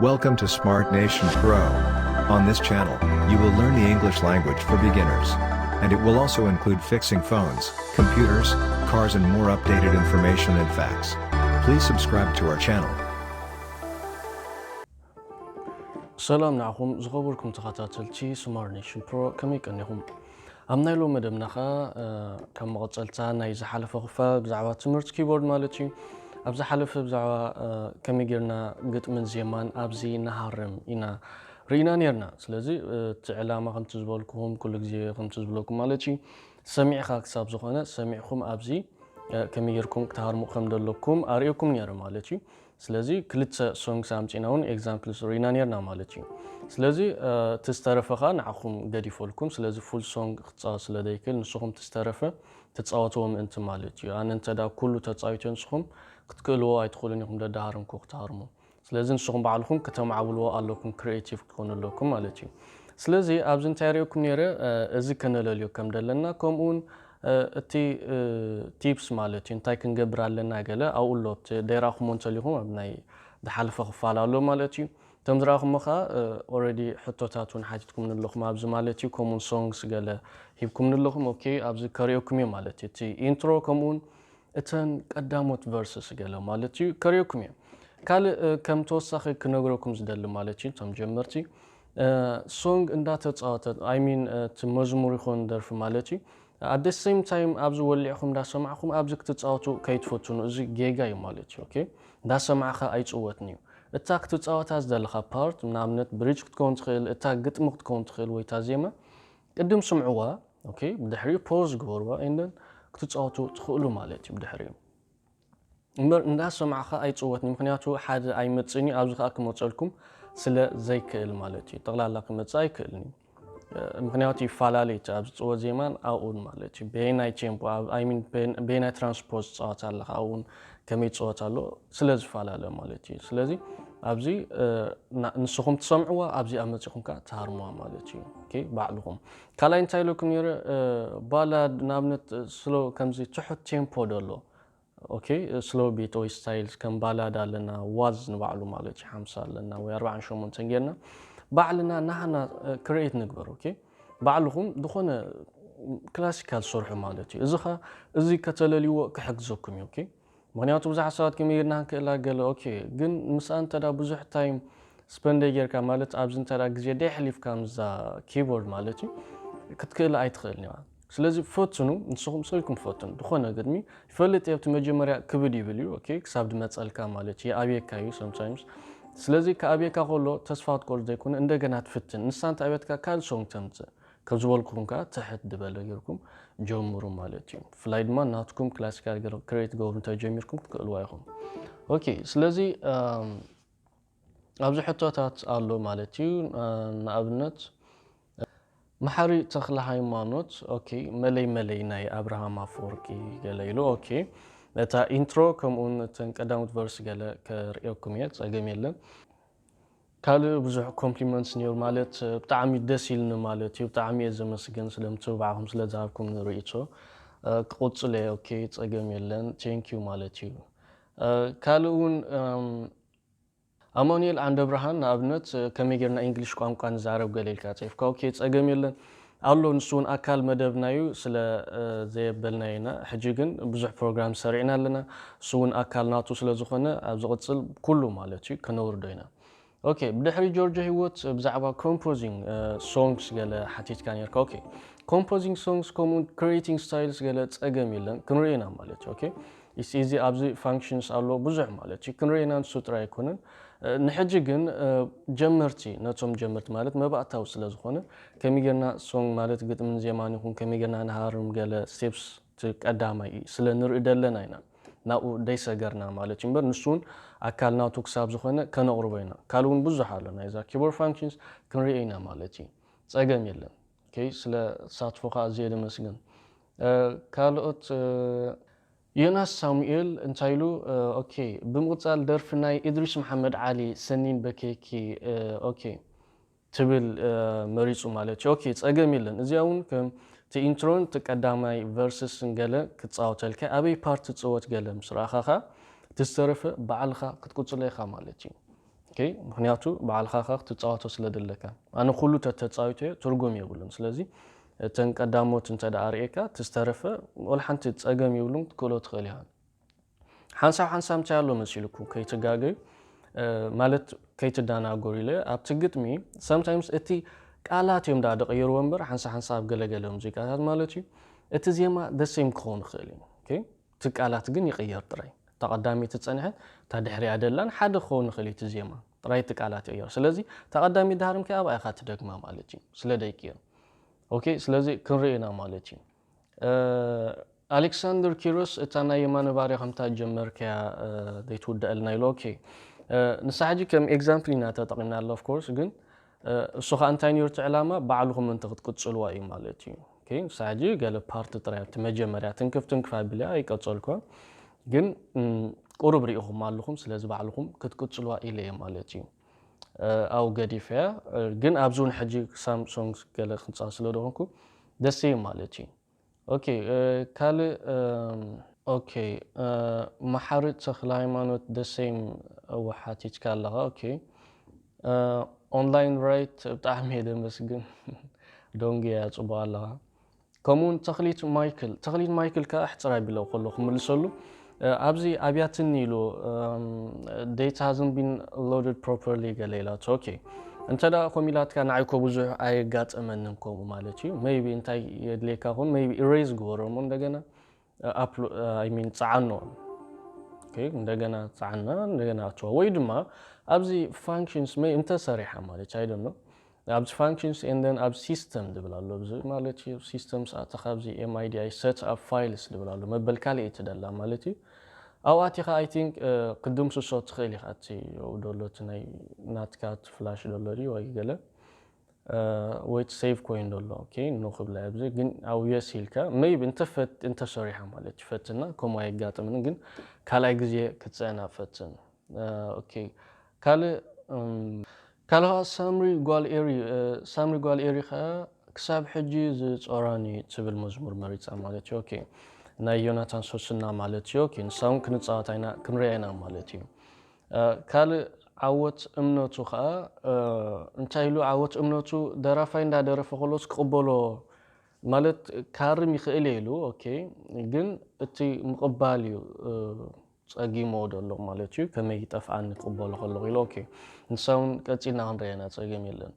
Welcome to Smart Nation Pro. On this channel, you will learn the English language for beginners. And it will also include fixing phones, computers, cars, and more updated information and facts. Please subscribe to our channel. ሰላም ንዓኹም ዝኸበርኩም ተኸታተልቲ ስማርት ኔሽን ፕሮ፣ ከመይ ቀኒኹም? ኣብ ናይ ሎሚ መደብና ኸኣ ከም መቐጸልታ ናይ ዝሓለፈ ክፋል ብዛዕባ ትምህርቲ ኪቦርድ ማለት እዩ። ኣብ ዝሓለፈ ብዛዕባ ከመይ ጌርና ግጥምን ዜማን ኣብዚ ንሃርም ኢና ርኢና ኔርና። ስለዚ እቲ ዕላማ ከምቲ ዝበልኩኹም ኩሉ ግዜ ከምቲ ዝብለኩም ማለት እዩ፣ ሰሚዕኻ ክሳብ ዝኾነ ሰሚዕኹም ኣብዚ ከመይ ጌርኩም ክትሃርሙ ከም ዘለኩም ኣርእየኩም ኔረ ማለት እዩ። ስለዚ ክልተ ሶንግስ ኣምጺና እውን ኤግዛምፕልስ ርኢና ኔርና ማለት እዩ። ስለዚ እቲ ዝተረፈ ኸኣ ንዓኹም ገዲፈልኩም፣ ስለዚ ፉል ሶንግ ክጻወት ስለ ዘይክእል ንስኹም እቲ ዝተረፈ ትጻወትዎ ምእንቲ ማለት እዩ። ኣነ እንተ ደኣ ኩሉ ተጻዊተ ንስኹም ክትክእልዎ ኣይትኽእሉን ኢኹም ደዳሃርምኩ ክትሃርሙ። ስለዚ ንስኹም ባዕልኹም ከተማዕብልዎ ኣለኩም፣ ክሪኤቲቭ ክትኮኑ ኣለኩም ማለት እዩ። ስለዚ ኣብዚ እንታይ ርእየኩም ነይረ፣ እዚ ከነለልዮ ከም ደለና፣ ከምኡውን እቲ ቲፕስ ማለት እዩ፣ እንታይ ክንገብር ኣለና ገለ ኣብኡ ኣሎ። እቲ ደይራኹሞ እንተሊኹም ኣብ ናይ ዝሓለፈ ክፋል ኣሎ ማለት እዩ። እቶም ዝረኣኹሞ ኸዓ ኦረዲ ሕቶታት እውን ሓቲትኩም ንለኹም ኣብዚ ማለት እዩ። ከምኡውን ሶንግስ ገለ ሂብኩም ንለኹም። ኦኬ፣ ኣብዚ ከርእየኩም እየ ማለት እዩ። እቲ ኢንትሮ ከምኡውን እተን ቀዳሞት ቨርስስ ገለ ማለት እዩ ከርእየኩም እየ። ካልእ ከም ተወሳኺ ክነግረኩም ዝደሊ ማለት እዩ፣ እቶም ጀመርቲ ሶንግ እንዳተፃወተ፣ I mean እቲ መዝሙር ይኹን ደርፊ ማለት እዩ፣ at the same time ኣብዚ ወሊዕኹም እንዳሰማዕኹም ኣብዚ ክትፃወቱ ከይትፈትኑ፣ እዚ ጌጋ እዩ ማለት እዩ። ኦኬ፣ እንዳሰማዕኻ ኣይፅወትን እዩ። እታ ክትፃወታ ዝደለኻ ፓርት፣ ንኣብነት ብሪጅ ክትከውን ትኽእል፣ እታ ግጥሚ ክትከውን ትኽእል ወይ እታ ዜማ፣ ቅድም ስምዕዋ። ኦኬ፣ ብድሕሪኡ ፖዝ ግበርዋ and then ክትፃወቱ ትኽእሉ ማለት እዩ። ብድሕሪኡ እምበር እንዳሰማዕኻ ኣይፅወትን፣ ምኽንያቱ ሓደ ኣይመፅእን እዩ። ኣብዚ ከዓ ክመፀልኩም ስለ ዘይክእል ማለት እዩ፣ ጠቕላላ ክመፅእ ኣይክእልን እዩ። ምኽንያቱ ይፈላለ እዩ እቲ ኣብ ዝፅወት ዜማን ኣብኡን ማለት እዩ። በየናይ ቴምፖ፣ I mean በየናይ ትራንስፖዝ ዝፃወት ኣለኻ፣ ኣብኡን ከመይ ይፃወት ኣሎ ስለ ዝፈላለ ማለት እዩ። ስለዚ ኣብዚ ንስኹም ትሰምዕዋ ኣብዚኣ መፂኹም ከዓ ትሃርምዋ ማለት እዩ። ኦኬ፣ ባዕልኹም። ካልኣይ እንታይ ኢለኩም ነይረ? ባላድ ንኣብነት ስሎ፣ ከምዚ ትሑት ቴምፖ ደሎ። ኦኬ፣ ስሎ ቢት ወይ ስታይልስ ከም ባላድ ኣለና፣ ዋዝ ንባዕሉ ማለት እዩ ሓምሳ ኣለና ወይ ኣርባዓን ሸሞንተን ጌርና ባዕልና ናህና ክሪኤት ንግበር። ኦኬ፣ ባዕልኹም ዝኾነ ክላሲካል ሰርሑ ማለት እዩ። እዚ ኸ እዚ ከተለልይዎ ክሕግዘኩም እዩ። ኦኬ፣ ምኽንያቱ ብዙሓት ሰባት ከመይ ጌርና ክንክእላ ገለ፣ ኦኬ፣ ግን ምስኣ እንተ ደኣ ብዙሕ ታይም ስፐንድ ጌርካ ማለት ኣብዚ እንተ ደኣ ግዜ ደይ ኣሕሊፍካ ምስዛ ኪቦርድ ማለት እዩ ክትክእላ ኣይትኽእልን ኢኻ። ስለዚ ፈትኑ፣ ንስኹም ሰሪኩም ፈትኑ። ዝኾነ ግጥሚ ይፈልጥ እየ ኣብቲ መጀመርያ ክብድ ይብል እዩ፣ ኦኬ፣ ክሳብ ድመጸልካ ማለት እዩ፣ ይኣብየካ እዩ sometimes። ስለዚ ክኣብየካ ከሎ ተስፋ ክትቆርጽ ዘይኮነ እንደገና ትፍትን። ንሳ እንተ ኣብየትካ ካልእ ሶንግ ተምጽእ። ከም ዝበልኩኹም ከኣ ትሕት ዝበለ ጌርኩም ጀምሩ ማለት እዩ። ብፍላይ ድማ ናትኩም ክላሲካል ገር-፣ ክሬት ገብሩ እንተጀሚርኩም ክትክእልዋ ኢኹም። ኦኬ፣ ስለዚ ኣብዚ ሕቶታት ኣሎ ማለት እዩ። ንኣብነት መሓሪ ተኽለ ሃይማኖት፣ ኦኬ፣ መለይ መለይ ናይ ኣብርሃም ኣፈወርቂ ገለ ኢሉ። ኦኬ፣ እታ ኢንትሮ ከምኡውን እተን ቀዳሞት ቨርስ ገለ ከርእየኩም እየ፣ ጸገም የለን። ካልእ ብዙሕ ኮምፕሊመንትስ ነይሩ፣ ማለት ብጣዕሚ ደስ ኢልኒ ማለት እዩ። ብጣዕሚ እየ ዘመስግን ስለ ምትብባዕኹም ስለ ዝሃብኩምኒ ርእይቶ። ክቕጽል እየ። ኦኬ፣ ጸገም የለን። ቴንክ ዩ ማለት እዩ። ካልእ እውን ኣማኑኤል ዓንደብርሃን ንኣብነት ከመይ ጌርና ኢንግሊሽ ቋንቋ ንዛረብ ገለ ኢልካ ጽሒፍካ። ኦኬ፣ ጸገም የለን ኣሎ። ንሱ እውን ኣካል መደብና እዩ፣ ስለ ዘየበልናዮ ኢና። ሕጂ ግን ብዙሕ ፕሮግራም ሰሪዕና ኣለና። እሱ እውን ኣካል ናቱ ስለ ዝኾነ ኣብ ዝቕጽል ኩሉ ማለት እዩ ከነውርዶ ኢና። ኦኬ፣ ብድሕሪ ጆርጆ ህይወት ብዛዕባ ኮምፖዚንግ ሶንግስ ገለ ሓቲትካ ኔርካ። ኦኬ፣ ኮምፖዚንግ ሶንግስ ከምኡ ክሪኤቲንግ ስታይልስ ገለ ጸገም የለን፣ ክንርኢ ኢና ማለት እዩ። ኦኬ፣ ኢስ ኢዚ ኣብዚ ፋንክሽንስ ኣሎ ብዙሕ ማለት እዩ፣ ክንርኢ ኢና። ንሱ ጥራይ ኣይኮነን። ንሕጂ ግን ጀመርቲ፣ ነቶም ጀመርቲ ማለት መባእታዊ ስለ ዝኾነ ከመይ ጌርና ሶንግ ማለት ግጥምን ዜማን ይኹን ከመይ ጌርና ንሃርም ገለ ስቴፕስ እቲ ቀዳማይ እዩ ስለ ንርኢ ደለና ኢና ናብኡ ደይሰገርና ማለት እዩ። እምበር ንሱ እውን ኣካል ናቱ ክሳብ ዝኾነ ከነቕርቦ ኢና። ካልእ እውን ብዙሕ ኣሎ ናይዛ ኪቦርድ ፋንክሽንስ ክንሪኦ ኢና ማለት እዩ። ጸገም የለን። ኦኬ፣ ስለ ተሳትፎኻ ኣዝየ ደመስግን። ካልኦት ዮናስ ሳሙኤል እንታይ ኢሉ? ኦኬ፣ ብምቕጻል ደርፊ ናይ ኢድሪስ መሓመድ ዓሊ ሰኒን በኬኪ። ኦኬ፣ ትብል መሪጹ ማለት እዩ። ኦኬ፣ ጸገም የለን። እዚኣ እውን ከም እቲ ኢንትሮን እቲ ቀዳማይ ቨርስስን ገለ ክጻወተልካ፣ ኣበይ ፓርት ትጽወት ገለ ምስ ረኣኻ ኸኣ እቲ ዝተረፈ ባዕልኻ ክትቅጽሎ ኢኻ ማለት እዩ። ምክንያቱ ባዕልኻ ክትፃወቶ ስለ ዘለካ። ኣነ ኩሉ ተተፃዊቶ ትርጉም የብሉን። ስለዚ እተን ቀዳሞት እንተ ርእካ፣ እቲ ዝተረፈ ወላ ሓንቲ ፀገም የብሉን፣ ክትክእሎ ትኽእል ኢኻ። ሓንሳብ ሓንሳብ እንታይ ኣሎ መሲልኩም ከይትጋገዩ፣ ማለት ከይትደናገሩ ኢለ ኣብቲ ግጥሚ፣ sometimes እቲ ቃላት እዮም ደኣ ዝቕይርዎ እምበር፣ ሓንሳብ ሓንሳብ ኣብ ገለገለ ሙዚቃታት ማለት እዩ፣ እቲ ዜማ the same ክኸውን ይኽእል እዩ። እቲ ቃላት ግን ይቕየር ጥራይ። እታ ቀዳመይቲ ትጸንሐን እታ ድሕሪኣ ደላን ሓደ ክኸውን ይኽእል እዩ እቲ ዜማ፣ ጥራይ እቲ ቃላት ይቕየር። ስለዚ እታ ቀዳመይቲ ድሃርም ከኣ ኣብኣ ኢኻ ትደግማ ማለት እዩ፣ ስለ ደይቅየር። ኦኬ፣ ስለዚ ክንርኢ ኢና ማለት እዩ። ኣሌክሳንደር ኪሮስ፣ እታ ናይ የማነ ባርያ ከምታ ጀመርካያ ዘይትውደአልና ኢሉ። ኦኬ፣ ንሳ ሕጂ ከም ኤግዛምፕል ኢና ተጠቒምናላ፣ of course፣ ግን እሱ ኸዓ እንታይ ነይሩ እቲ ዕላማ? ባዕልኹም ምእንቲ ክትቅጽልዋ እዩ ማለት እዩ። ኦኬ፣ ንሳ ሕጂ ገለ ፓርት ጥራይ ኣብቲ መጀመርያ ትንክፍ ትንክፍ ኣቢለ ኣይቀጸልኩን፣ ግን ቁሩብ ርኢኹም ኣለኹም፣ ስለዚ ባዕልኹም ክትቅጽልዋ ኢለ እየ ማለት እዩ። ኣብኡ ገዲፈያ፣ ግን ኣብዚ እውን ሕጂ ሳምሶንግ ገለ ክንጻ ስለ ዝኾንኩ ደስ እዩ ማለት እዩ። ኦኬ፣ ካልእ፣ ኦኬ፣ መሓሪ ተኽለ ሃይማኖት፣ the same፣ እወ ሓቲትካ ኣለኻ። ኦኬ፣ ኦንላይን ራይት ብጣዕሚ እየ ደመስግን። ዶንግ እያ ጽቡቕ ኣለኻ። ከምኡውን ተኽሊት ማይክል፣ ተኽሊት ማይክል ከኣ ኣሕጽር ኣቢለ ከሎ ክምልሰሉ፣ ኣብዚ ኣብያትኒ ኢሉ፣ data hasn't been loaded properly ገለ ኢላቶ። ኦኬ፣ እንተ ደኣ ከምኡ ኢላትካ ንዓይ እኮ ብዙሕ ኣየጋጠመንን ከምኡ ማለት እዩ። ሜይቢ እንታይ የድልየካ ኹን፣ ሜይቢ ኢሬዝ ግበሮ እሞ እንደገና ሚን ጸዓኖ። ኦኬ፣ እንደገና ጸዓና፣ እንደገና ኣትዋ። ወይ ድማ ኣብዚ ፋንክሽንስ መይ እንተ ሰሪሓ ማለት፣ I don't know፣ ኣብዚ ፋንክሽንስ and then ኣብ ሲስተም ዝብል ኣሎ። እዚ ማለት እዩ፣ ሲስተም ሰኣተ ካብዚ M I D I set up files ዝብል ኣሎ። መበል ካልእ እዩ ትደላ ማለት እዩ። ኣብኡ ኣቲኻ፣ I think፣ ክድምስሶ ትኽእል ኢኻ። እቲ ኣብኡ ደሎ እቲ ናይ ናትካ እቲ ፍላሽ ደሎ ድዩ ወይ ገለ፣ ወይ እቲ ሴቭ ኮይኑ ደሎ። ኦኬ፣ ኖ ክብላ ኣብዚ ግን ኣብ የስ ኢልካ፣ ሜይቢ እንተፈት-፣ እንተሰሪሓ ማለት እዩ፣ ፈትና፣ ከምኡ ኣየጋጥምን፣ ግን ካልኣይ ግዜ ክትጽዕና ፈትን። ኦኬ፣ ካልእ፣ እም፣ ካልእ ኸዓ ሳምሪ ጓል ኤሪ፣ እ፣ ሳምሪ ጓል ኤሪ ኸዓ ክሳብ ሕጂ ዝጾራኒ ትብል መዝሙር መሪጻ ማለት እዩ። ኦኬ፣ ናይ ዮናታን ሶስና ማለት እዩ። ኦኬ፣ ንሳ እውን ክንጻወታ ኢና፣ ክንሪኣ ኢና ማለት እዩ። እ፣ ካልእ ዓወት እምነቱ ኸዓ፣ እ፣ እንታይ ኢሉ ዓወት እምነቱ ደራፋይ እንዳደረፈ ከሎስ ክቕበሎ ማለት ክሃርም ይኽእል እየ ኢሉ። ኦኬ፣ ግን እቲ ምቕባል እዩ፣ እ፣ ጸጊሞ ዘሎ ማለት እዩ። ከመይ ይጠፍኣኒ ክቕበሎ ከለኹ ኢሉ። ኦኬ፣ ንሳ እውን ቀጺልና ክንሪኣና ጸገም የለን።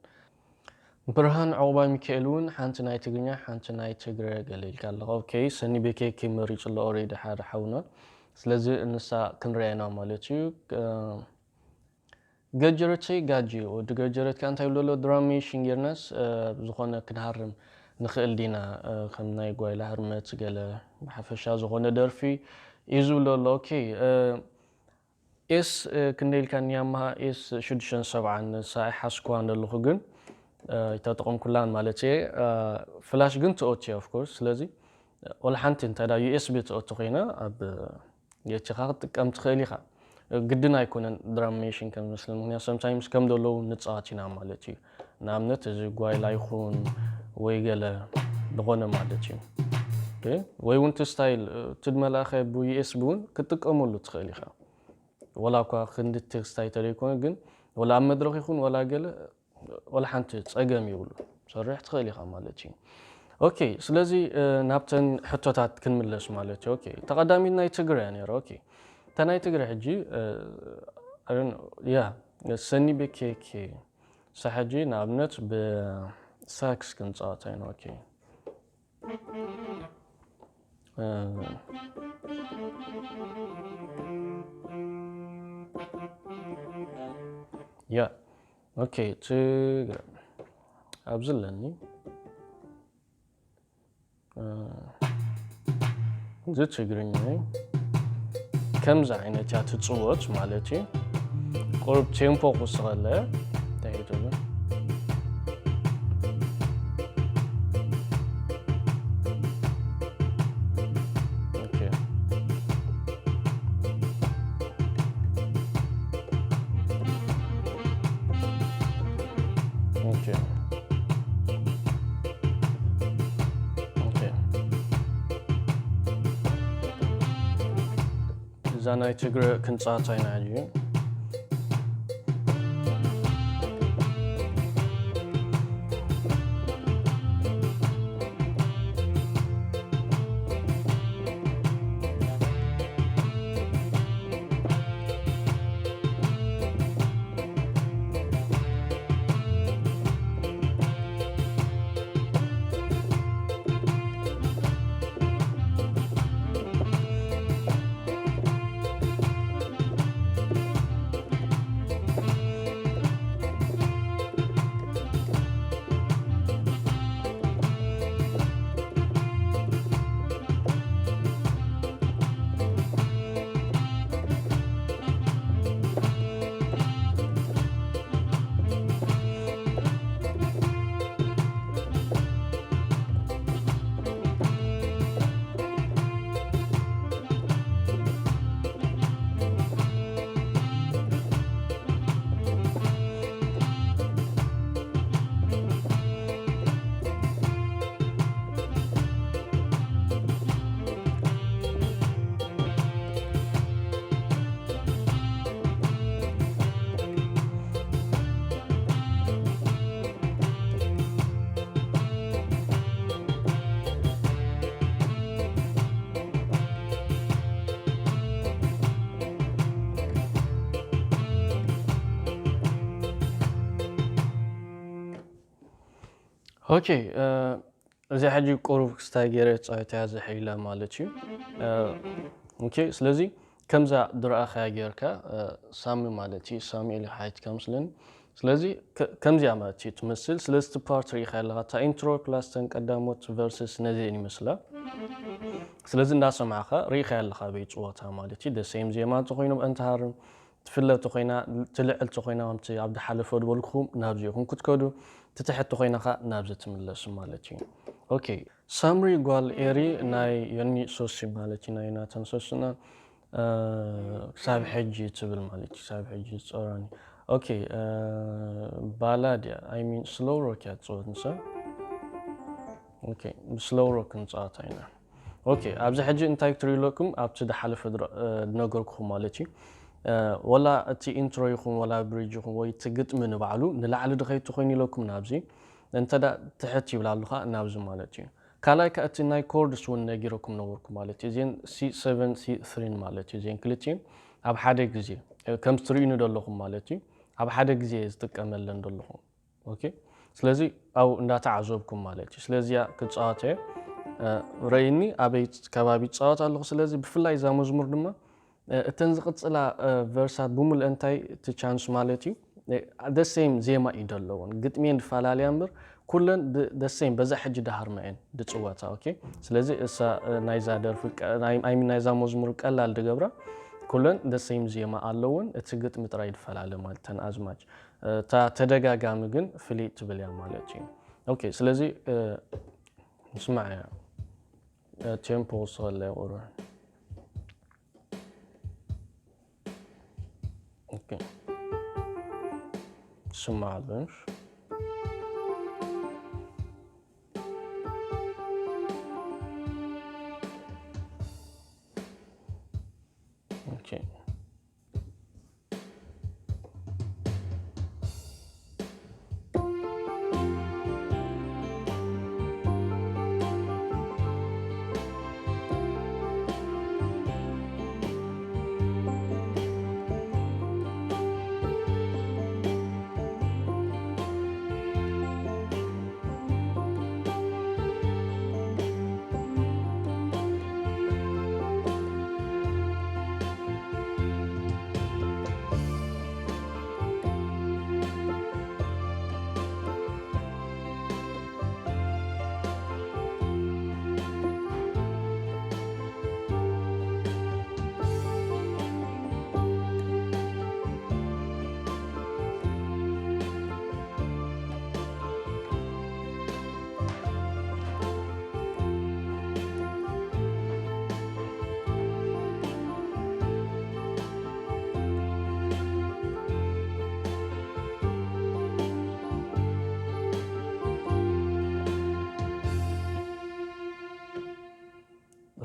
ብርሃን ዑቕባይ ሚካኤል እውን ሓንቲ ናይ ትግርኛ፣ ሓንቲ ናይ ትግረ ገለ ኢልካ ኣለኻ። ኦኬ፣ ሰኒ ቤኬ መሪጹ ኣሎ ኦሬዲ ሓደ ሓውና። ስለዚ ንሳ ክንሪኣና ማለት እዩ። እ፣ ገጀረተይ ጋጂ፣ ወዲ ገጀረት ከኣ እንታይ ይብሎ ኣሎ? ድራም ሜሽን ጌርናስ፣ እ፣ ዝኾነ ክንሃርም ንኽእል ዲና? እ፣ ከም ናይ ጓይላ ህርመት ገለ ብሓፈሻ ዝኾነ ደርፊ እዩ ዝብሎ ኣሎ። ኦኬ፣ እ፣ ኤስ፣ እ፣ ክንደይ ኢልካኒ? ያማሃ ኤስ ሽዱሽተ ሰብዓን ንሳ ኣይሓዝኩዋን ዘለኹ ግን፣ እ፣ ኣይተጠቐምኩላን ማለት እየ። እ፣ ፍላሽ ግን ትኦቲ እያ፣ of course። ስለዚ፣ እ፣ ወላ ሓንቲ እንተ ደኣ ዩ ኤስ ቢ ትኦቲ ኮይና ኣብ የቲኻ ክትጥቀም ትኽእል ኢኻ። ግድን ኣይኮነን ድራም ሜሽን ከም ዝመስለኒ፣ ምኽንያቱ sometimes ከም ዘለዉ ንጻወት ኢና ማለት እዩ። ንኣብነት እዚ ጓይላ ይኹን ወይ ገለ ዝኾነ ማለት እዩ። ኦኬ? ወይ እውን እቲ ስታይል፣ እቲ ድመላእኸ ብዩ ኤስ ቢ እውን ክትጥቀመሉ ትኽእል ኢኻ። ወላ እኳ ክንዲ እቲ ስታይ ተደይኮነ ግን፣ ወላ ኣብ መድረኽ ይኹን ወላ ገለ፣ ወላ ሓንቲ ጸገም ይብሉ። ሰርሕ ትኽእል ኢኻ ማለት እዩ። ኦኬ፣ ስለዚ፣ እ፣ ናብተን ሕቶታት ክንምለስ ማለት እዩ። ኦኬ፣ ተቐዳሚት ናይ ትግረ እያ ነይራ። ኦኬ፣ እታ ናይ ትግረ ሕጂ፣ እ፣ I don't know፣ ያ፣ ሰኒ ቤኬ፣ ኦኬ። እሳ ሕጂ ንኣብነት ብሳክስ ክንጻወታ ኢና። ኦኬ። እ፣ ያ፣ ኦኬ፣ ትግረ ኣብዚ ኣለኒ። እ፣ እዚ ትግርኛ እዩ። ከምዚ ዓይነት እያ ትጽወት ማለት እዩ። ቁሩብ ቴምፖ ክውስኸለ፣ እንታይ እዩ ትብሉ? ኦኬ። ኦኬ። ኦኬ። እዛ ናይ ትግረ ክንጻወታ ኢና ሕጂ። ኦኬ፣ እዚ ሕጂ ቁሩብ ክስታይ ገይረ ጻወታ ያዘ ሓይላ ማለት እዩ። ኦኬ፣ ስለዚ ከምዛ ድረኣኸያ ጌርካ ሳሚ ማለት እዩ፣ ሳሙኤል ሓይት ከምስልን። ስለዚ ከምዚኣ ማለት እዩ ትመስል። ስለዚ እቲ ፓርት ርኢኻ ኣለኻ፣ እታ ኢንትሮ ፕላስ ተን ቀዳሞት ቨርስስ ነዚአን ይመስላ። ስለዚ እንዳሰማዕካ ርኢኻ ኣለኻ በይ ጽወታ ማለት እዩ። ደሰይም ዜማ እንተኾይኑ ብእንተሃርም ትፍለጥ ተኾይና፣ ትልዕል ተኾይና፣ ከምቲ ኣብ ዝሓለፈ ዝበልኩኹም ናብዚ ኢኹም ክትከዱ፣ ትትሕት ተኾይና ኸኣ ናብዚ ትምለሱ ማለት እዩ። ኦኬ፣ ሳምሪ ጓል ኤሪ ናይ ዮኒ ሶሲ ማለት እዩ፣ ናይ ናተን ሶስና፣ እ፣ ክሳብ ሕጂ ትብል ማለት እዩ፣ ክሳብ ሕጂ ዝጸራኒ። ኦኬ፣ እ፣ ባላድ እያ፣ I mean ስሎው ሮክ እያ ትጽወት ንሳ። ኦኬ፣ ብስሎው ሮክ ክንጻወታ ኢና። ኦኬ፣ ኣብዚ ሕጂ እንታይ ክትሪኡ ኣለኩም? ኣብቲ ዝሓለፈ ድረ-፣ እ፣ ዝነገርኩኹም ማለት እዩ። እ፣ ወላ እቲ ኢንትሮ ይኹን፣ ወላ ብሪጅ ይኹን፣ ወይ እቲ ግጥሚ ንባዕሉ ንላዕሊ ድኸይድ ተኾይኑ ኢለኩም ናብዚ። እንተ ደኣ ትሕት ይብል ኣለኻ ናብዚ ማለት እዩ። ካልኣይ ከኣ እቲ ናይ ኮርድስ እውን ነጊረኩም ነበርኩ ማለት እዩ። እዚን ሲ ሰቨን፣ ሲ ትሪን ማለት እዩ። እዚን ክልቲን ኣብ ሓደ ግዜ፣ እ፣ ከም ትርእዩኒ ዘለኹም ማለት እዩ። ኣብ ሓደ ግዜ እየ ዝጥቀመለን ዘለኹ። ኦኬ፣ ስለዚ ኣብኡ እንዳተዓዘብኩም ማለት እዩ። ስለዚያ ክጻወት እየ። እ፣ ረእይኒ ኣበይ ከባቢ ይጻወት ኣለኹ። ስለዚ ብፍላይ እዛ መዝሙር ድማ፣ እ፣ እተን ዝቕጽላ፣ እ፣ ቨርሳት ብምሉእ እንታይ እቲ ቻንስ ማለት እዩ፣ እ፣ the same ዜማ እዩ ዘለዎን። ግጥሚየን ዝፈላለያ እምበር ኩለን ብ-፣ the same በዛ ሕጂ ድሃርማ እየን ዝጽወታ። ኦኬ፣ ስለዚ እሳ፣ እ፣ ናይዛ ደርፊ ቀ-፣ ናይ፣ I mean ናይዛ መዝሙር ቀላል ድገብራ፣ ኩለን the same ዜማ ኣለውን። እቲ ግጥሚ ጥራይ ዝፈላለ ማለት እተን ኣዝማች። እታ ተደጋጋሚ ግን ፍልይ ትብል እያ ማለት እዩ። ኦኬ፣ ስለዚ፣ እ፣ ንስማዕ እያ። እ፣ ቴምፖ ወስኸለይ ቁሩብ። ኦኬ። ስማዕ ኣሎ፣ እሺ። ኦኬ።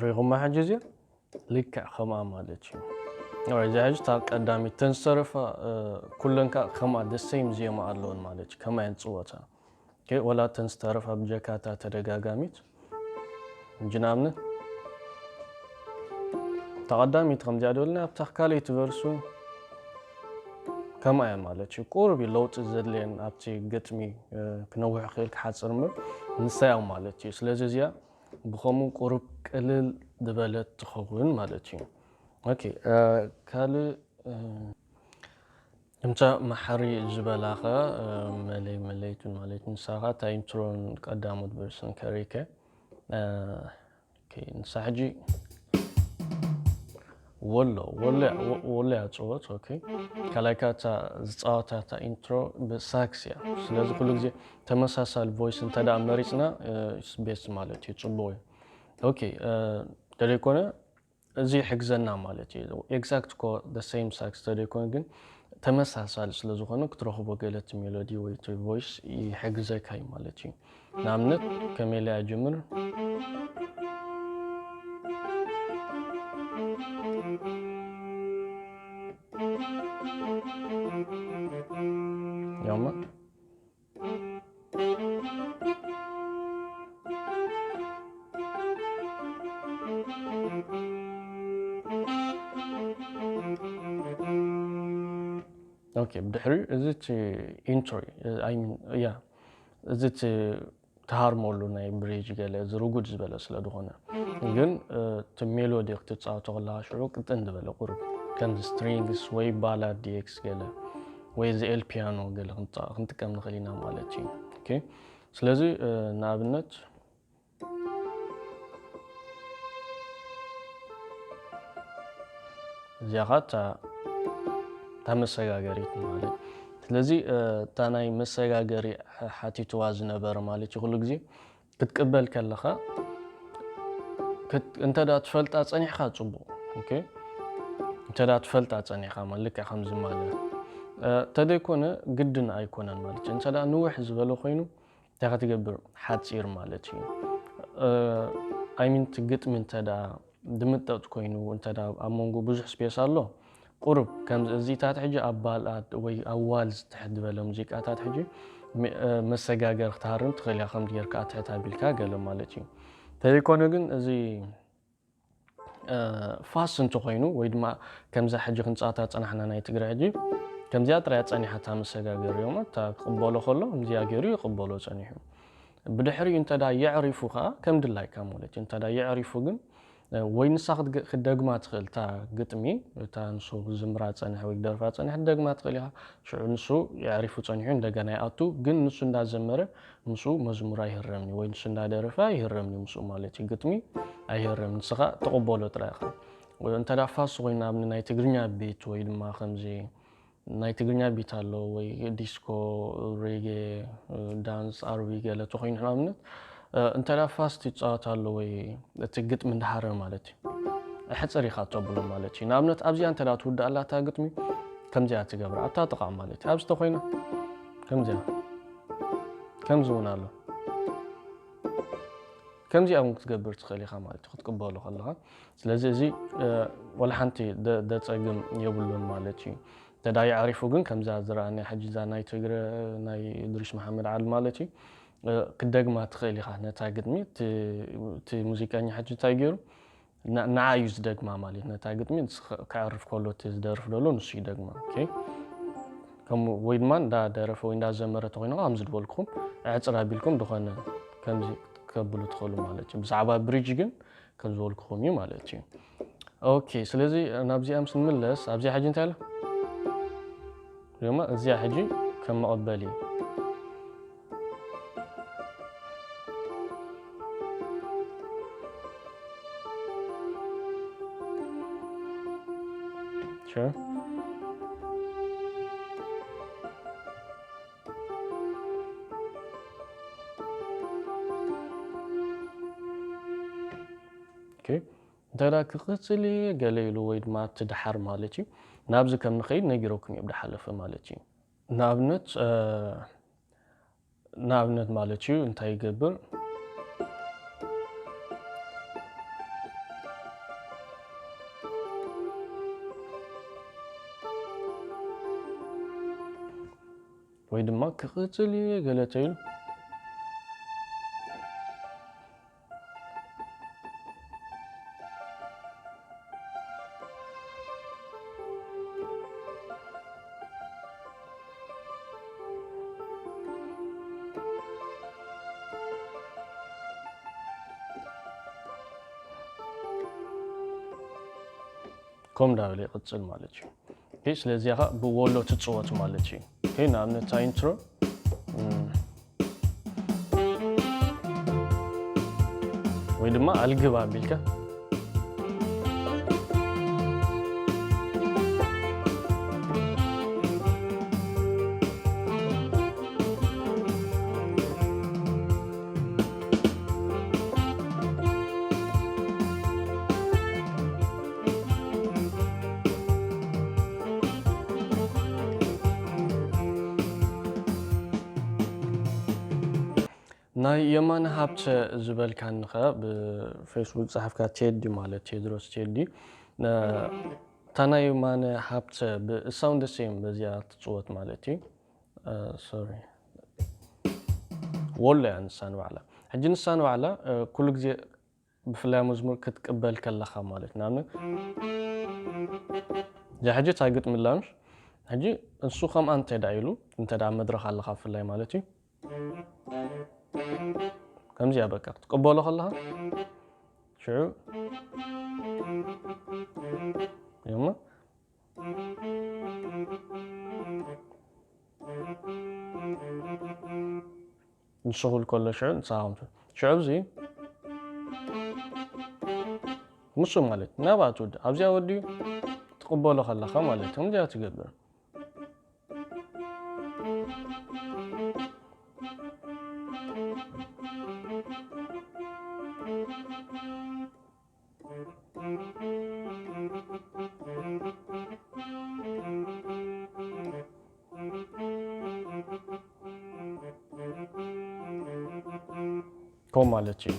ርኢኹማ ሕጂ እዚኣ? ልክዕ ከምኣ ማለት እዩ። ኦራይት፣ እዚ ሕጂ እታ ቀዳሚት፣ እተን ዝተረፋ፣ እ፣ ኩለን ከኣ ከምኣ the same ዜማ ኣለወን ማለት እዩ። ከምኣ እየን ዝጽወታ። ኦኬ፣ ወላ እተን ዝተረፋ ብጀካ እታ ተደጋጋሚት። ሕጂ ንኣብነት፣ እታ ቀዳሚት ከምዚኣ ዶ ኢልና፣ ኣብታ ካልኣይቲ ቨርሱ ከምኣ እያ ማለት እዩ። ቁሩብ እዩ ለውጢ ዘድልየን ኣብቲ ግጥሚ፣ እ፣ ክነውሕ ክእል ክሓጽር እምበር፣ ንሳ እያ ማለት እዩ። ስለዚ እዚኣ ብኸምኡ ቁሩብ ቅልል ዝበለት ትኸውን ማለት እዩ። ኦኬ፣ እ፣ ካልእ፣ እ፣ እምታ መሓሪ ዝበላኸ፣ እ፣ መለይ መለይቱን ማለት ንሳኻ እታ ኢንትሮን ቀዳሞት ቨርስን ከሪከ፣ እ፣ ኦኬ፣ ንሳ ሕጂ ወሎ፣ ወሎ፣ ወሎ እያ ትጽወት። ኦኬ። ካልኣይ ከኣ እታ ዝጻወታ እታ ኢንትሮ ብሳክስ እያ። ስለዚ ኩሉ ግዜ ተመሳሳሊ ቮይስ እንተ ደኣ መሪጽና፣ እ፣ ቤስ ማለት እዩ፣ ጽቡቕ እዩ። ኦኬ፣ እ፣ ተደይኮነ እዚ ይሕግዘና ማለት እዩ። ኤግዛክት እኮ the same ሳክስ ተደይኮነ ግን ተመሳሳሊ ስለ ዝኾነ ክትረኽቦ ገለ እቲ ሜሎዲ ወይ እቲ ቮይስ ይሕግዘካ እዩ ማለት እዩ። ንኣብነት ከመይ ኢለ እያ ጅምር? ያማ ኦኬ፣ ብድሕሪ እዚ እቲ ኢንትሮ እዩ። I mean፣ ያ፣ እዚ እቲ ትሃርመሉ ናይ ብሪጅ ገለ እዚ ርጉድ ዝበለ ስለ ዝኾነ፣ ግን እቲ ሜሎዲ ክትፃወቶ ከለካ ሽዑ ቅጥን ዝበለ ቁሩብ ከምዚ ስትሪንግስ ወይ ባላድ ዲኤክስ ገለ ወይ እዚ ኤል ፒያኖ ገለ ክንጥቀም ንኽእል ኢና ማለት እዩ። ስለዚ ንኣብነት እዚኣ ኸዓ እታ መሰጋገሪት ማለት። ስለዚ እታ ናይ መሰጋገሪ ሓቲትዋ ዝነበረ ማለት እዩ። ኩሉ ግዜ ክትቅበል ከለኻ እንተ ትፈልጣ ጸኒሕካ ጽቡቕ። እንተ ትፈልጣ ጸኒሕካ ማለት ልክዕ ከምዚ ማለት እንተደይኮነ ግድን ኣይኮነን ማለት እዩ። እንተ ንውሕ ዝበለ ኮይኑ እንታይ ክትገብር ሓፂር ማለት እዩ። ኣይሚን እቲ ግጥሚ እንተ ድምጠጥ ኮይኑ እንተ ኣብ መንጎ ብዙሕ ስፔስ ኣሎ ቁሩብ ከምዚ እዚታት ሕጂ ኣብ ባላድ ወይ ኣብ ዋልዝ ትሕት ዝበለ ሙዚቃታት ሕጂ መሰጋገር ክትሃርም ትኽእል እያ። ከምዚ ጌርካ ትሕት ኣቢልካ ገለ ማለት እዩ። ተዘይኮነ ግን እዚ ፋስ እንተኮይኑ ወይ ድማ ከምዛ ሕጂ ክንፃወታ ፀናሕና ናይ ትግረ ሕጂ ከምዚኣ ጥራያ ፀኒሓታ መሰጋገሪ እዮም እታ ክቕበሎ ከሎ ከምዚኣ ገይሩ ይቕበሎ ፀኒሑ። ብድሕሪኡ እንተ የዕሪፉ ከዓ ከም ድላይካ ማለት እዩ። እንተ የዕሪፉ ግን ወይ ንሳ ክትደግማ ትኽእል እታ ግጥሚ እታ ንሱ ዝምራ ፀንሕ ወይ ደርፋ ፀንሕ ክትደግማ ትኽእል ኢኻ። ሽዑ ንሱ የዕሪፉ ፀኒሑ እንደገና ይኣቱ ግን ንሱ እንዳዘመረ ምስኡ መዝሙር ኣይህረምኒ ወይ ንሱ እንዳደረፈ ኣይህረምኒ ምስኡ ማለት እዩ። ግጥሚ ኣይህረም ንስኻ ተቐበሎ ጥራይ ኢኻ። እንተ ፋስ ኮይኑ ንኣብነት ናይ ትግርኛ ቤት ወይ ድማ ከምዚ ናይ ትግርኛ ቢት ኣሎ ወይ ዲስኮ ሬጌ ዳንስ ኣርቢ ገለ ተኮይኑ ንኣብነት እንተ ፋስት ይፃወት ኣሎ ወይ እቲ ግጥሚ እንዳሃረ ማለት እዩ። ሕፅር ኢኻ ተብሎ ማለት እዩ። ንኣብነት ኣብዚኣ እንተ ትውዳእ ኣላታ ግጥሚ ከምዚኣ ትገብር ኣብታ ጥቓ ማለት እዩ። ኣብዚ ተኮይና ከምዚኣ ከምዚ እውን ኣሎ ከምዚኣ እውን ክትገብር ትኽእል ኢኻ ማለት እዩ ክትቅበሎ ከለኻ። ስለዚ እዚ ወላ ሓንቲ ደፀግም የብሉን ማለት እዩ። ተዳይ ዓሪፉ ግን ከምዛ ዝረኣና ሕጂ እዛ ናይ ትግረ ናይ ድሪሽ መሓመድ ዓሊ ማለት እዩ ክደግማ ትኽእል ኢኻ ነታ ግጥሚ። እቲ ሙዚቀኛ ሕጂ እንታይ ገይሩ ንዓ እዩ ዝደግማ ማለት ነታ ግጥሚ ክዕርፍ ከሎ እቲ ዝደርፍ ደሎ ንሱ ይደግማ። ከም ወይ ድማ እንዳደረፈ ወይ እንዳዘመረ ተኮይኑ ከምዚ ዝበልኩም ዕፅር ኣቢልኩም ዝኾነ ከምዚ ከብሉ ትኽእሉ ማለት እዩ። ብዛዕባ ብሪጅ ግን ከም ዝበልኩኹም እዩ ማለት እዩ። ኦኬ ስለዚ ናብዚኣ ምስ ንምለስ ኣብዚኣ ሕጂ እንታይ ኣለ ድማ እዚኣ ሕጂ ከም መቐበሊ Sure. እንተ ክቕፅል እየ ገለ ኢሉ ወይ ድማ እቲ ድሓር ማለት እዩ ናብዚ ከም ንኸይድ ነጊረኩም እዮም ድሓለፈ ማለት እዩ። ንኣብነት ንኣብነት ማለት እዩ እንታይ ይገብር ወይ ድማ ክቕፅል እየ ገለ ተይሉ ከም ዳበለ ይቕፅል ማለት እዩ። ስለዚያ ከዓ ብወሎ ትፅወት ማለት እዩ። ንኣብነት ኢንትሮ ወይ ድማ ኣልግብ ኣቢልካ ናይ የማነ ሃብተ ዝበልካኒ ከ ብፌስቡክ ጸሓፍካ ቴዲ ማለት ቴድሮስ ቴዲ እታ ናይ የማነ ሃብተ ብሳውንድ ሴም በዚኣ ትፅወት ማለት እዩ። ሶሪ ወሎ እያ ንሳ ንባዕላ ሕጂ ንሳ ንባዕላ ኩሉ ግዜ ብፍላይ መዝሙር ክትቅበል ከለኻ ማለት ንኣብነት እዛ ሕጂ እታ ግጥሚ ኣላ ምሽ ሕጂ እሱ ከምኣ እንተ ኢሉ እንተ መድረኽ ኣለኻ ብፍላይ ማለት እዩ ከምዚኣ በቃ ክትቅበሎ ከለኻ ሽዑ እሞ ንሱ ክብል ከሎ ሽዑ ንስኻ ከም ሽዑ እዚ ንሱ ማለት ናብኣ ትውድእ ኣብዚኣ ወዲኡ ትቕበሎ ከለኻ ማለት ከምዚኣ ትገብር። ከምኡ ማለት እዩ።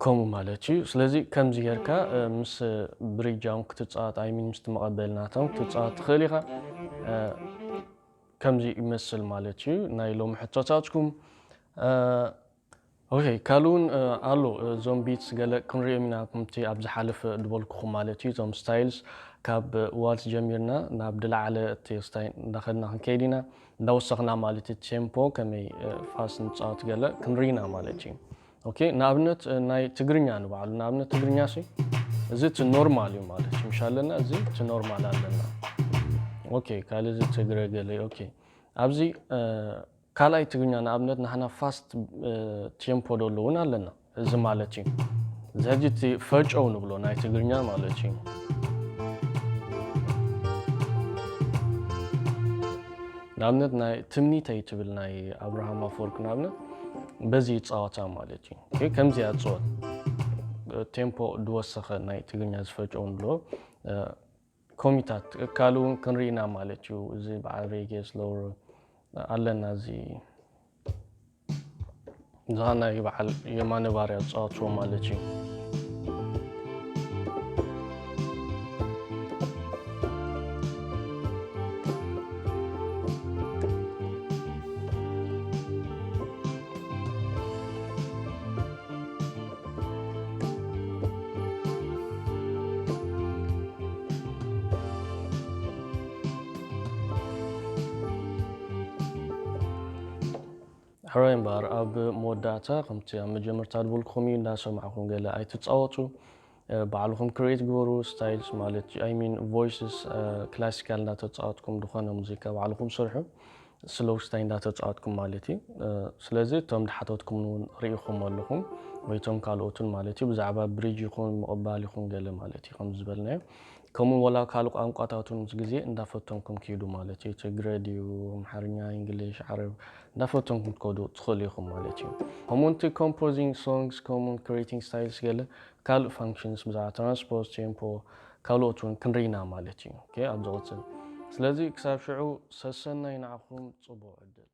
ከምኡ ማለት እዩ። ስለዚ ከምዚ ጌርካ ምስ ብሪጅ ኣውን ክትፃወት ኣይሚን ምስቲ መቐበሊ ናቶም ክትፃወት ትኽእል ኢኻ። ከምዚ ይመስል ማለት እዩ ናይ ሎሚ ሕቶታትኩም። ኦኬ ካልእ እውን ኣሎ። እዞም ቢትስ ገለ ክንሪኦም ኢና ከምቲ ኣብ ዝሓለፈ ዝበልኩኹም ማለት እዩ። እዞም ስታይልስ ካብ ዋልስ ጀሚርና ናብ ድለዓለ እቲ ስታይ እንዳኸድና ክንከይድ ኢና እንዳወሰኽና ማለት እዩ። ቴምፖ ከመይ ፋስት ንፃወት ገለ ክንርኢ ኢና ማለት እዩ። ኦኬ ንኣብነት ናይ ትግርኛ ንባዕሉ ንኣብነት ትግርኛ ሲ እዚ እቲ ኖርማል እዩ ማለት እዩ። ምሽ ኣለና እዚ እቲ ኖርማል ኣለና። ኦኬ ካልእ እዚ ትግረ ገለ ኦኬ ኣብዚ ካልኣይ ትግርኛ ንኣብነት ንሕና ፋስት ቴምፖ ደሎ እውን ኣለና። እዚ ማለት እዩ እዚ ሕጂ እቲ ፈጨው ንብሎ ናይ ትግርኛ ማለት እዩ። ንኣብነት ናይ ትምኒተይ ትብል ናይ ኣብርሃም ኣፈወርቂ ንኣብነት በዚ ይፃወታ ማለት እዩ። ኦኬ፣ ከምዚ እያ ትፅወት። ቴምፖ ዝወሰኸ ናይ ትግርኛ ዝፈጨው ንብሎ ኮሚታት ካልእ እውን ክንርኢ ኢና ማለት እዩ። እዚ በዓል ሬጌ ስሎው ኣለና እዚ እዛ ናይ በዓል የማነ ባርያ ዝፃወትዎ ማለት እዩ። ሕራይ እምበኣር ኣብ መወዳእታ ከምቲ ኣብ መጀመርታ ዝበልኩኹም እዩ እንዳሰማዕኹም ገለ ኣይትፃወቱ። ባዕልኹም ክሬት ግበሩ ስታይልስ ማለት I mean voices ክላሲካል እንዳተፃወትኩም ዝኾነ ሙዚቃ ባዕልኹም ስርሑ። ስሎው ስታይ እንዳተፃወትኩም ማለት እዩ። ስለዚ እቶም ዝሓተትኩም እውን ርኢኹም ኣለኹም ወይ እቶም ካልኦትን ማለት እዩ ብዛዕባ ብሪጅ ይኹን ምቕባል ይኹን ገለ ማለት እዩ ከም ዝበልናዮ ከምኡ ወላ ካልእ ቋንቋታት እውን ምስ ግዜ እንዳፈተንኩም ክይዱ ማለት እዩ። ትግረ ድዩ ኣምሓርኛ እንግሊሽ ዓረብ እንዳፈተንኩም ትከዱ ትኽእሉ ኢኹም ማለት እዩ። ከምኡ እቲ composing songs ከምኡ creating styles ገለ ካልእ functions ብዛዕባ ትራንስፖርት ቴምፖ ካልኦት እውን ክንርኢና ማለት እዩ። ኣብ ዝቕፅል ስለዚ ክሳብ ሽዑ ሰሰናይ ንዓኹም ፅቡቕ ዕድል።